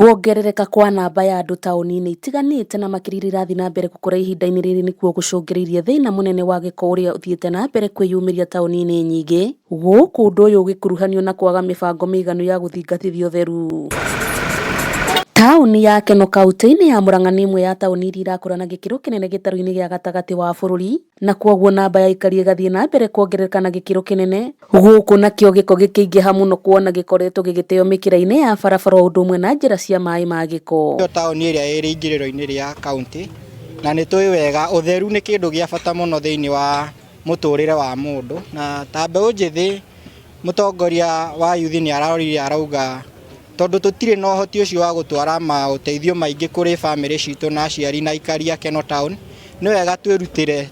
Kuongerereka kwa namba ya andũ taũni-inĩ itiganĩte na makĩria iria irathiĩ na mbere gũkũra ihinda-inĩ rĩrĩ nĩkuo gũcũngĩrĩirie thĩna mũnene wa gĩko ũrĩa ũthiĩte na mbere kwĩyumĩria taũni-inĩ nyingĩ, gũkũ ũndũ ũyũ ũgĩkuruhanio na kwaga mĩbango mĩiganu ya gũthingatithia ũtheru. Taũni ya Keno kauntĩ-inĩ ya Murang'a nĩ ĩmwe ya taũni iria irakũra na gĩkĩro kĩnene gĩtarũ-inĩ gĩa gatagatĩ wa bũrũri na kwoguo namba ya aikari ĩgathiĩ na mbere kuongerereka na gĩkĩro kĩnene gũkũ nakĩo gĩko gĩkĩingĩha mũno kuona gĩkoretwo gĩgĩteo mĩkĩra-inĩ ya barabara o ũndũ ũmwe na njĩra cia maĩ ma gĩko. Nĩyo taũni ĩrĩa ĩrĩ ingĩrĩro-inĩ rĩa kaũntĩ na nĩ tũĩ wega ũtheru nĩ kĩndũ gĩa bata mũno thĩinĩ wa mũtũrĩre wa mũndũ na ta mbeũ njĩthĩ mũtongoria wa yuthi nĩ arorire arauga tondũ tũtirĩ na ũhoti ũcio wa gũtwara maũteithio maingĩ kũrĩ bamĩrĩ citũ na aciari na aikari a Keno Town, nĩ wega twĩrutĩre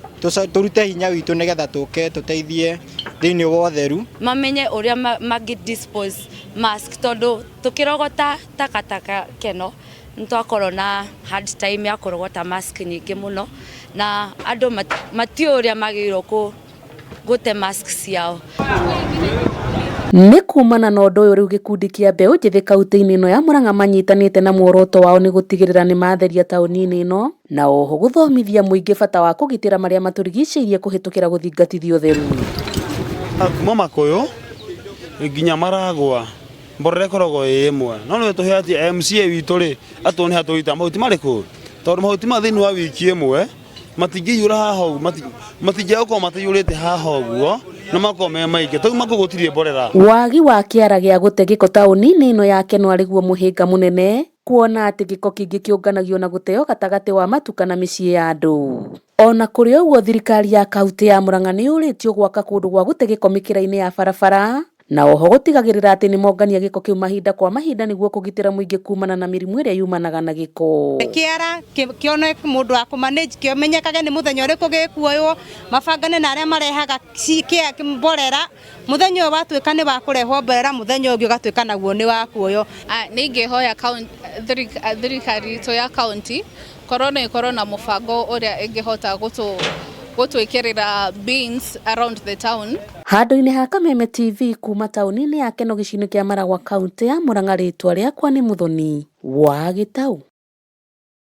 tũrute hinya witũ nĩgetha tũke tũteithie thĩinĩ wa ũtheru. Mamenye ũrĩa mangĩ dispose mask tondũ tũkĩrogota takataka Keno nĩ twakorwo na hard time ya kũrogota mask nyingĩ mũno na andũ matiũĩ ũrĩa magĩrĩirwo kũ gũte mask ciao. Nĩ kumana na ũndũ ũyũ rĩu gĩkundi kĩa mbeũ njĩthĩ kaunti-inĩ ĩno ya Murang'a manyitanĩte na muoroto wao nĩ gũtigĩrĩra nĩ matheria taũni-inĩ ĩno na oho gũthomithia mũingĩ bata wa kũgitĩra marĩa matũrigicĩirie kũhĩtũkĩra gũthingatithia ũtheru. Kuma Makũyũ nginya Maragwa mborera ĩkoragwo ĩ ĩmwe no nĩ tũhe atĩ MCA witũ rĩ atuone hatũrita mahuti marĩkũ tondũ mahuti ma thĩinĩ wa wiki ĩmwe matingĩiyũra haha ũguo matingĩaga gũkorwo mataiyũrĩte haha ũguo na makorwo me maingĩ tondũ makũ gũtirĩ mborera. Wagi wa kĩara gĩa gũte gĩko taũni-inĩ ĩno ya Kenol arĩ guo mũhĩnga mũnene kuona atĩ gĩko kĩingĩ kĩũnganagio na gũteo gatagatĩ wa matuka na mĩciĩ ya andũ. Ona kũrĩ ũguo thirikari ya kaunti ya Murang'a nĩ yũrĩtio gwaka kũndũ gwa gũte gĩko mĩkĩra-inĩ ya barabara na oho gũtigagĩrĩra atĩ nĩ mongania gĩko kĩu mahinda kwa mahinda nĩguo kũgitĩra mũingĩ kumana na mĩrimũ ĩrĩa yumanaga na gĩko. Kĩara kĩone mũndũ wa kũmanage kĩmenyekage nĩ mũthenya ũrĩkũ gĩkuoywo, mabangane na arĩa marehaga mborera, mũthenya ũyũ watuĩka nĩ wa kũrehwo mborera, mũthenya ũngĩ ũgatuĩka naguo nĩ wa kuoywo. Nĩ ingĩhoya thirikari itũ ya kaunti korwo no ĩkorwo na mũbango ũrĩa ĩngĩhota gũtwĩkĩrĩra bins around the town. Handũ-inĩ ha Kameme TV kuma taũni-inĩ ya Keno gĩcigo-inĩ kĩa Maragwa kaunti ya Murang'a rĩtwa rĩakwa nĩ Muthoni wa Gĩtau.